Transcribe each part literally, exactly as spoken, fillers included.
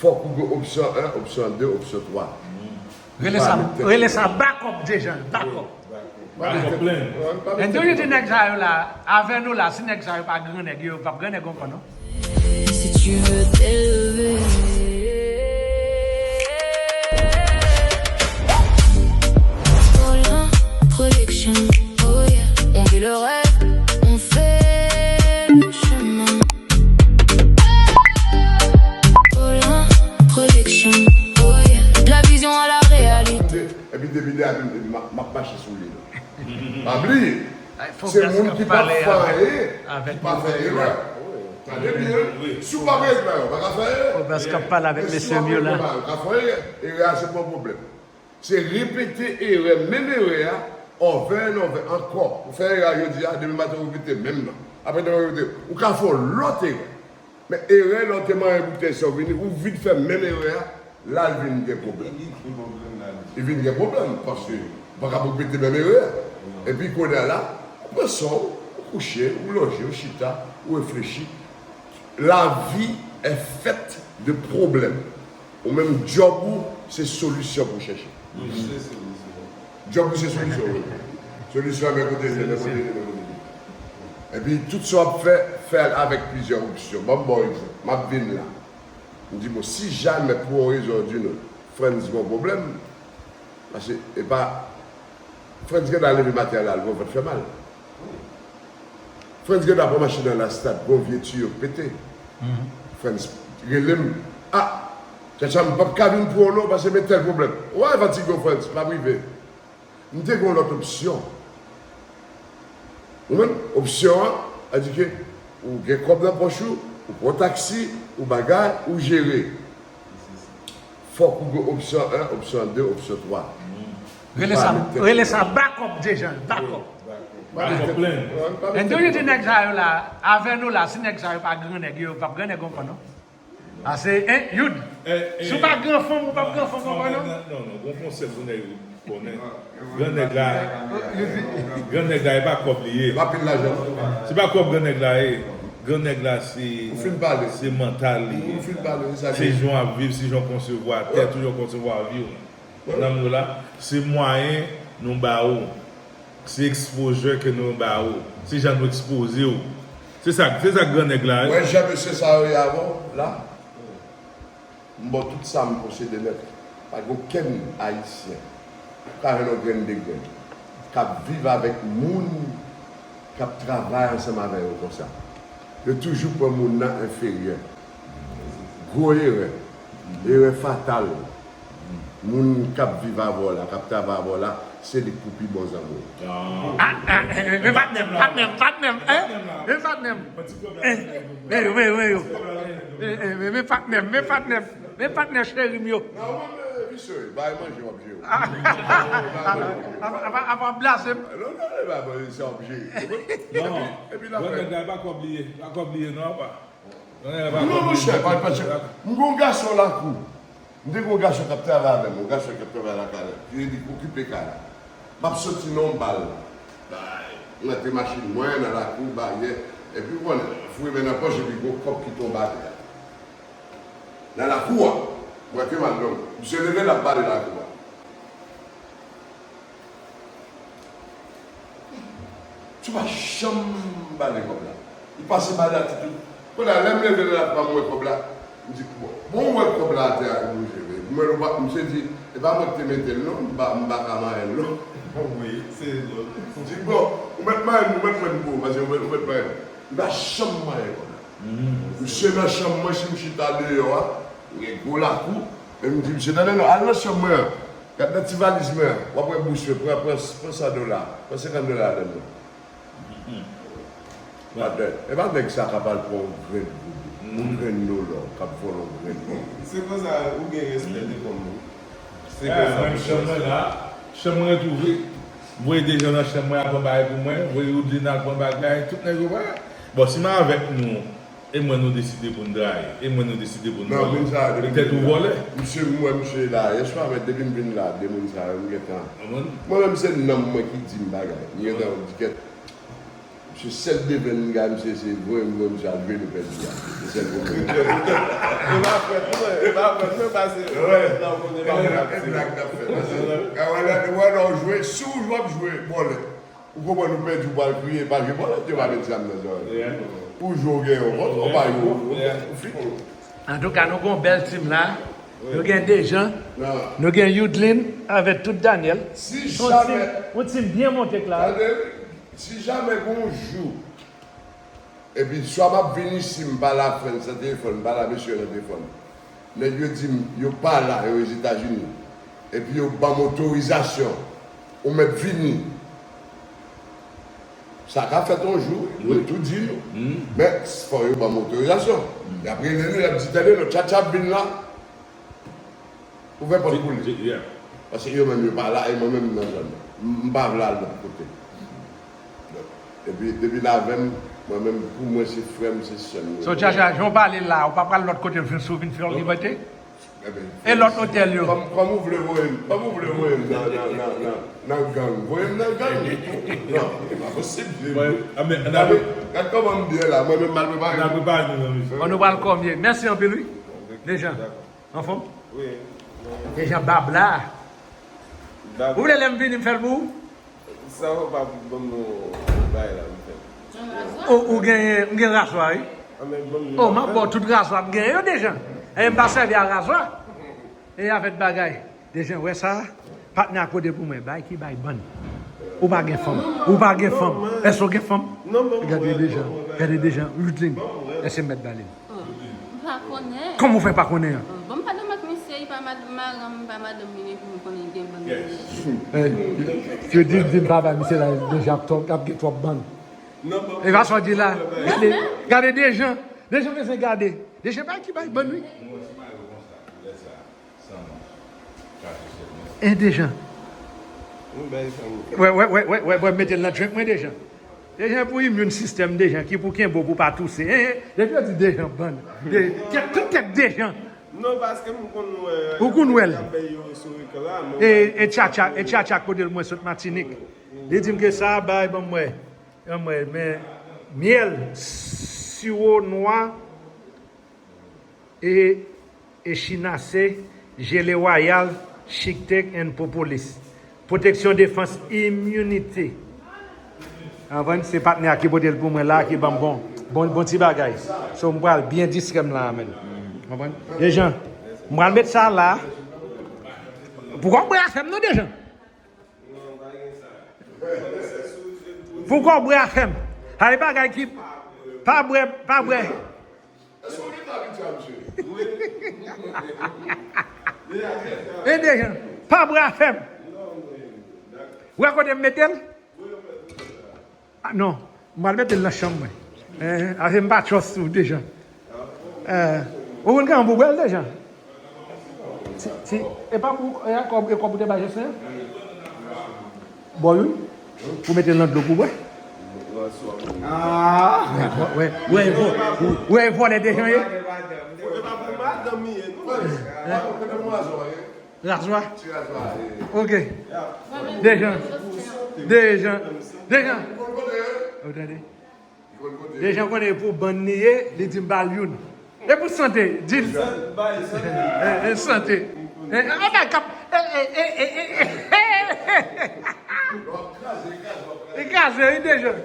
Fòk ou gen opsyon en, opsyon de, opsyon twa. Rele sa, rele sa backup, Dejan, backup. Backup plan. N toujou di nèg sa yo la, avè nou la, si nèg sa yo pa gran nèg, yo p ap gran nèg ankò, non. Si tu veux t'élever. Colin Production, oh yeah. On vit le rêve, on fait le chemin. Colin Production, oh yeah. De la vision à la réalité. Epi depi de avril, m ap mache sou li. Pa bliye. Se moun ki p ap fè anyen ki pa fè erè. Tande byen, si w pa fè erè, w pa ka fè erè. Fobès k ap pale avèk mesye m yo la. Ou ka fè erè, erè a se pa yon pwoblèm. Se repete erè, menm erè a, over and over, ankò. Ou fè erè a jodi a, demen maten ou repete menm nan. Apre demen ou repete, ou ka fè yon lòt erè. Men erè lè w te manyen boutèy sa w vini, ou vin fè menm erè a, la l vin gen pwoblèm. Li vin gen pwoblèm, paske ou pa ka repete menm erè a. Epi kounye a la, ou pran san w, ou kouche, ou lonje, ou chita, ou reflechi. La vie est faite de problèmes. Ou menm djòb ou, se solisyon pou chèche. Djòb ou se solisyon, wi. Solisyon a men kote l ye, men kote l ye, men kote l ye. Epi tout sa w ap fè, fè l avèk plizyè opsyon. Ban m ba w egzanp. M ap vin la. M di, bon, si jamè pou yon rezon ou di nou, Frantz gen yon pwoblèm, paske e pa, Frantz gen dwa leve maten an la, l gon vant fè mal. Frantz gen dwa pran machin nan la stad, gon vye tiyo k pete. Frantz rele m, a, Tchatcha, m p ap ka vin pou ou non, paske men tèl pwoblèm. Ou pa fatige w, Frantz, p ap rive. M te gen yon lòt opsyon. Ou menm, opsyon an, sa di ke ou gen kòb nan pòch ou, ou pran taksi, ou bagay, ou jere. Fòk ou gen opsyon en, opsyon de, opsyon twa. Rele sa, rele sa backup, Dejan, backup. Backup plan. N toujou di nèg sa yo la, avè nou la, si nèg sa yo pa gran nèg, yo p ap gran nèg ankò, non. Ase, en, Youd. Si w pa gran fanm, ou p ap gran fanm ankò, non? Non, non, gon konsèp pou nèg konnen. Gran nèg la, gran nèg la, e pa kòb li ye. Pa pil lajan. Se pa kòb gran nèg la ye. Gran nèg la, se, se mantal li ye. Se jan w ap viv, se jan w konsevwa tèt ou, jan w konsevwa vi w. Nanm nou la, se mwayen nou ba ou. Se exposure ke nou ba ou. Se jan nou ekspoze w. Se sa, se sa gran nèg la ye. Wè jan mesye sa yo ye avè w la. M ba w tout sa m posede nèt. Pa gen okenn Ayisyen k ap jwenn yon grenn de grenn k ap viv avèk moun k ap travay ansanm avè yo konsa. Yo toujou pran moun nan enferyè. Gwo erè. Erè fatal. Moun k ap viv avè w la, k ap travay avè w la, se li k pou pi bon zanmi w. Men patnè m, patnè m, patnè m, en? Men patnè m. Men yo, men yo, men yo. Men patnè m, men patnè m. Men patnè cheri m yo. Non, ou menm, visye, bay manje w ap jere. Apa, apa, apa blase m. Non, non, e pa manje sa w ap jere. Non, epi la, nèg la, e pa kòb li ye, pa kòb li ye, non, apa. Non, monchè, pa, pa, m gon gason lakou. M te gon gason k ap travay avè m, yon gason k ap travay lakay la. Li di, okipe kay la. M ap soti nan yon bal. Bay, m rantre machin mwen nan lakou, bayè. Epi, ou konnen, foure men nan pòch, epi gon kòb ki tonbe atè a. Nan lakou a, m rantre m al dòmi. Misye leve, l ap bale lakou a. Misye pa janm bale kòb la. Li pase bale a toutou. Kounye a, lè m leve nan lakou a, m wè kòb la. M di, bon, bon, ou wè kòb la atè a, li bouje vre. M wè l, misye di, e pa mwen ki te mete l non, m pa, m pa ka manyen l non. Wi, se zòt. M di, bon, ou mèt manyen m, ou mèt mwen m pou ou, paske ou mèt, ou mèt manyen m. M pa janm manyen kòb la. Misye nan chanm mwen, si m chita deyò a, m gen gwo lakou, men m di, misye, tande non, al nan chanm mwen an. Gad nan ti valiz mwen an, w ap wè bous mwen, pran, pran, pran san dola, pran senkant dola ladan l non. Patnè, e pa nèg sa k ap al pran yon grenn goud, yon grenn dola, k ap vòlè yon grenn goud. Se konsa ou gen respè de kòm ou. Se konsa. Mwen, chanm mwen la, chanm mwen ret ouvri. Voye Dejan nan chanm mwen al pran bagay pou mwen, voye Woodline al pran bagay, tout nèg yo pa. Bon, si m avèk nou, e mwen nou deside pou n trayi, e mwen nou deside pou n vòlè. Petèt ou vòlè. Misye, m wè misye la yè swa, men depi m vin la, de moun sa yo, m gentan. Mwen menm, se nanm mwen ki di m bagay. M gentan di kèt. Misye, sèl devenn m gen ak misye, se voye m, voye misye al jwe, nou pèdi a. Se sèl pwoblèm. E pa frèt, non, e pa Mwen pase. Wè. Nan kote pa mwen ap tire. Blag n ap fè. Wè lè w jwe, si w jwe, w ap jwe bòlèt. Ou konprann, ou pèdi, ou pral kriye, pa jwe bòlèt, yo pa met zam nan zòrèy. Ou jwe, ou gen yon kont, ou pa jwe, ou fini. Antouka, nou gen yon bèl team la. Nou gen Dejan, nou gen Youdlin avèk tout Daniel. Si jamè, yon team byen monte k la. Tande, si jamè gen yon jou, epi swa m ap vin isi, m pale a frè m nan telefòn, m pale a mesye yo nan telefòn. Nèg yo di m yo pa la, yo Ozetazini. Epi yo ban m otorizasyon. Ou mèt vini. Sa ka fèt yon jou, wi, mwen tou di nou. Men, fò yo ban m otorizasyon. Y ap rele nou, y ap di, tande non, Tchatcha ap vin la. Ouvè pòt pou li. Paske yo menm yo pa la, e mwen menm m nan zòn nan. M, m pa vle al lòt kote. Donk, epi, depi l avè m, mwen menm, pou mwen, se frè m, se sè m. So, Tchatcha, jan w pale la, ou pa pral lòt kote, si w vin fè yon libète? E lòt otèl yo? Kòm, kòm ou vle voye m, kòm ou vle voye m nan, nan, nan, nan, nan gang? Voye m nan gang? Non, e pa posib. Gade, gade kòman m byen la, mwen menm m al prepare. N al prepare nou nan misyon. Bon, nou pral kòmye. Mèsi anpil, wi. Dejan. Anfòm? Wi. Dejan bab la. Ou vle lè m vini m fè l pou ou? Sa w pa ban m yon bagay la, m fè. Ou, ou genyen, m gen razwa, wi. Oh, m ap ba w tout razwa m genyen yo Dejan. E m pa sèvi a razwa. E avèk bagay. Dejan, wè sa? Patnè a kote pou mwen. Bay ki bay bann. Ou pa gen fanm. Ou pa gen fanm. Èske w gen fanm? Gade Dejan. Gade Dejan. Youdlin. Èske m mèt ba li? Oh, m pa konnen. Kòman w fè pa konnen an? Oh, bon, m pa dòmi ak misye, li pa mad-, madanm, m pa madanm li, men pou m konnen gen bann. Eh, yo di, di m pa bay misye la, Dejan ap twòp, ap gen twòp bann. E pa sa w di la. Gade, gade Dejan. Dejan bezwen gade. Dejan bay ki bay bann, wi. E Dejan. Wè, wè, wè, wè, wè, mete l nan drink mwen Dejan. Dejan pou immune system Dejan, ki pou kenbe w pou pa touse. Depi yo di Dejan bann. Kèk, tout kèk Dejan. Non, paske m konn wè. Ou konn wè l. E, e Tchatcha, e Tchatcha kote l mwen sot Matinik. Li di m ke sa bay ban mwen. Ban mwen, men myèl, siwo nwa, e Echinacea, Gelée Royale, Chic Tech and Propolis. Pwoteksyon, defans, iminite. Konprann? Se patnè a ki pote l pou mwen la, ki ban m bon, bon, bon ti bagay. So, m pral byen distrè m la, men. Konprann? Dejan, m pral met sa la. Poukò w bwè afè m non, Dejan? Poukò w bwè afè m? Sa e bagay ki pa bwè, pa bwè. Èske w gentan abitye a misye? E Dejan, pa bwè afè m. Ou wè kote m mete l? Ah, non, m pral mete l nan chanm mwen. Eh, afè m pa trust ou Dejan. Eh, ou konn kòman pou bwè l Dejan? Ti, ti, e pa pou, e kòb, e kòb ou te bay Jocelyn? Bò youn. Ou mete l nan dlo pou bwè. Ah! Wè, wè, wè, wè, vòlè Dejan ye. Razwa? Ok. Dejan. Dejan. Dejan. Ou tande? Dejan konnen pou bann li ye, li di m ba l youn. E pou sante, di l. Sante, bay sante. Eh, eh, sante. Eh, eh, bay kap. Eh, eh, eh, eh, eh, eh. Li kraze, wi, Dejan.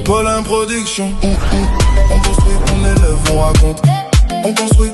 Paulin Production. On construit, on élève, on raconte. On construit,